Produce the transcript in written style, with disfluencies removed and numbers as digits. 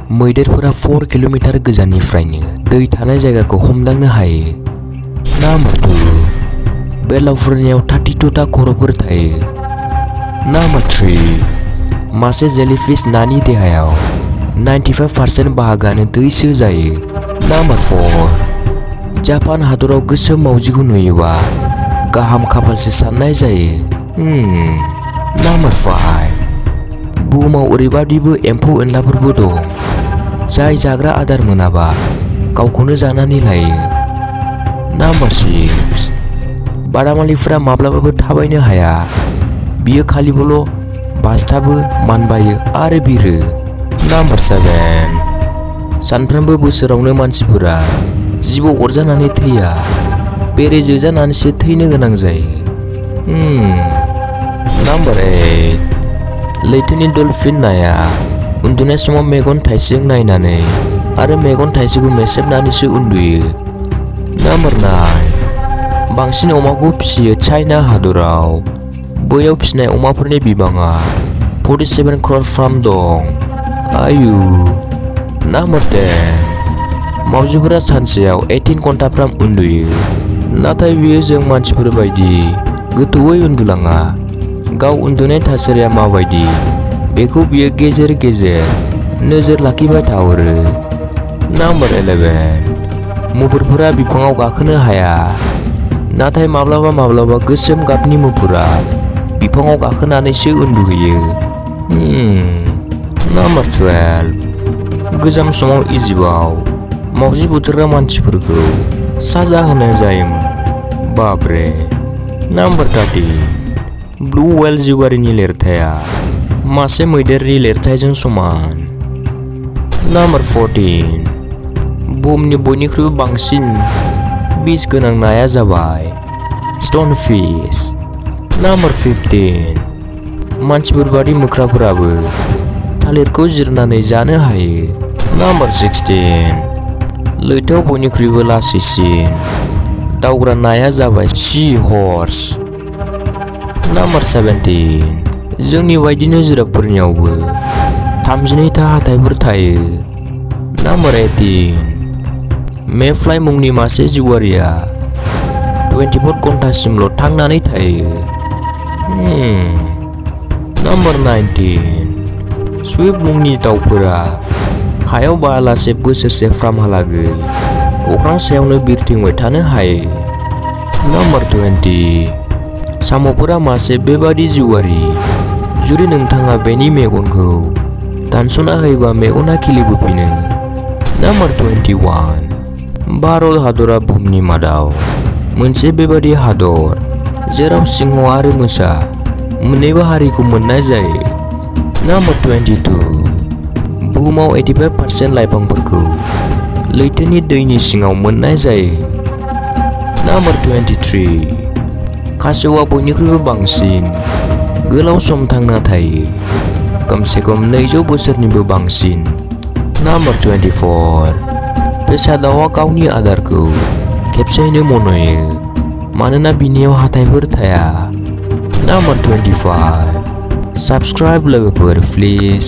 मैदेरफोरा 4 kilometre गोजाननिफ्रायनो दै थानाय जायगाखौ हमदांनो हायो। नाम्बार 2 बेलावफोरनियाव 32 ता खर'फोर थायो। नाम्बार 3 मासे जेलीफिश नानि देहायाव 95% बाहागोआनो दैसो जायो। नाम्बार 4 जापान हादराव गोसोम मावजिखौ नुयोबा गाहाम खाफालसो साननाय जायो। नाम्बार 5 बुहुमाव ओरैबायदिबो एम्फौ एनलाफोरबो दं जाय जाग्रा आदार मोनाबा गावखौनो जानानै लायो। नाम्बार 6 बादामालिफोरा माब्लाबाबो थाबायनो हाया, बियो खालिबोल' बासथाबो, मानबायो आरो बिरो। नाम्बार 7 सानफ्रोमबो बोसोरावनो मानसिफोरा जिबौ अरजानानै थैया, बेरे जोजानानैसो थैनो गोनां जायो। नाम्बार 8 लैथोनि डलफिन नाया उन्दुनाय समाव मेगन थाइसेजों नायनानै आरो मेगन थाइसेखौ मेसेबनानैसो उन्दुयो। नाम्बार 9 बांसिन अमाखौ फिसियो चाइना हादराव, बैयाव फिसिनाय अमाफोरनि बिबाङा 47 क्र'र फार्म दं। आयु। नाम्बार 10 मावजिफोरा सानसेयाव 18 घन्टाफ्राम उन्दुयो, नाथाय बियो जों मानसिफोर बायदि गोथौवै उन्दुलाङा। गाव उन्दुनाय थासारिया माबायदि बेखौ बियो गेजेर गेजेर नोजोर लाखिबाय थाहरो। नाम्बार 11 मुफुरफोरा बिफाङाव गाखोनो हाया, नाथाय माब्लाबा माब्लाबा गोसोम गाबनि मुफुरा बिफाङाव गाखोनानैसो उन्दुहैयो। नाम्बार 12 गोजाम समाव इजिप्टआव मावजि बुथारग्रा मानसिफोरखौ साजा होनाय जायोमोन। बाब्रे। नाम्बार 13 ब्लु व्हेल जिउआरिनि लिरथाया मासे मैदेरनि लिरथायजों समान। नाम्बार 14 बुहुमनि बयनिख्रुइबो बांसिन बिस गोनां नाया जाबाय स्टोनफिश। नाम्बार 15 मानसिफोर बादि मोख्राफोराबो थालिरखौ जिरनानै जानो हायो। नाम्बार 16 लैथोआव बयनिख्रुइबो लासैसिन दावग्रा नाया जाबाय सी हर्स। नाम्बार 17 जोंनि बायदिनो जिराफफोरनियावबो 32 था हाथाइफोर थायो। नाम्बार 18 मेफ्लाइ मुंनि मासे जिउआरिया 24 घन्टासिमल' थांनानै थायो। नाम्बार 19 स्विफ्ट मुंनि दाउफोरा हायाव बायालासे बोसोरसे फ्रामहालागै अख्रां सायावनो बिरथिंबाय थानो हायो। नाम्बार 20 साम'फोरा मासे बेबादि जिउआरि, जुदि नोंथाङा बेनि मेगनखौ दानस'ना होयोबा मेगना खिलिबोफिनो। नाम्बार 21 भारत हादरा बुहुमनि मादाव मोनसे बेबादि हादर जेराव सिंह आरो मोसा मोन्नैबो हारिखौ मोननाय जायो। नाम्बार 22 बुहुमाव 85% लाइफांफोरखौ लैथोनि दैनि सिङाव मोननाय जायो। नाम्बार 23 खासेवआ बयनिख्रुइबो बांसिन गोलाव सम थांना थायो, खमसे खम 200 बोसोरनिबो बांसिन। नाम्बार 24 फेसा दाउआ गावनि आदारखौ खेबसेयैनो मन'यो मानोना बिनियाव हाथाइफोर थाया। नाम्बार 25 साबस्क्राइब लोगोफोर प्लिज।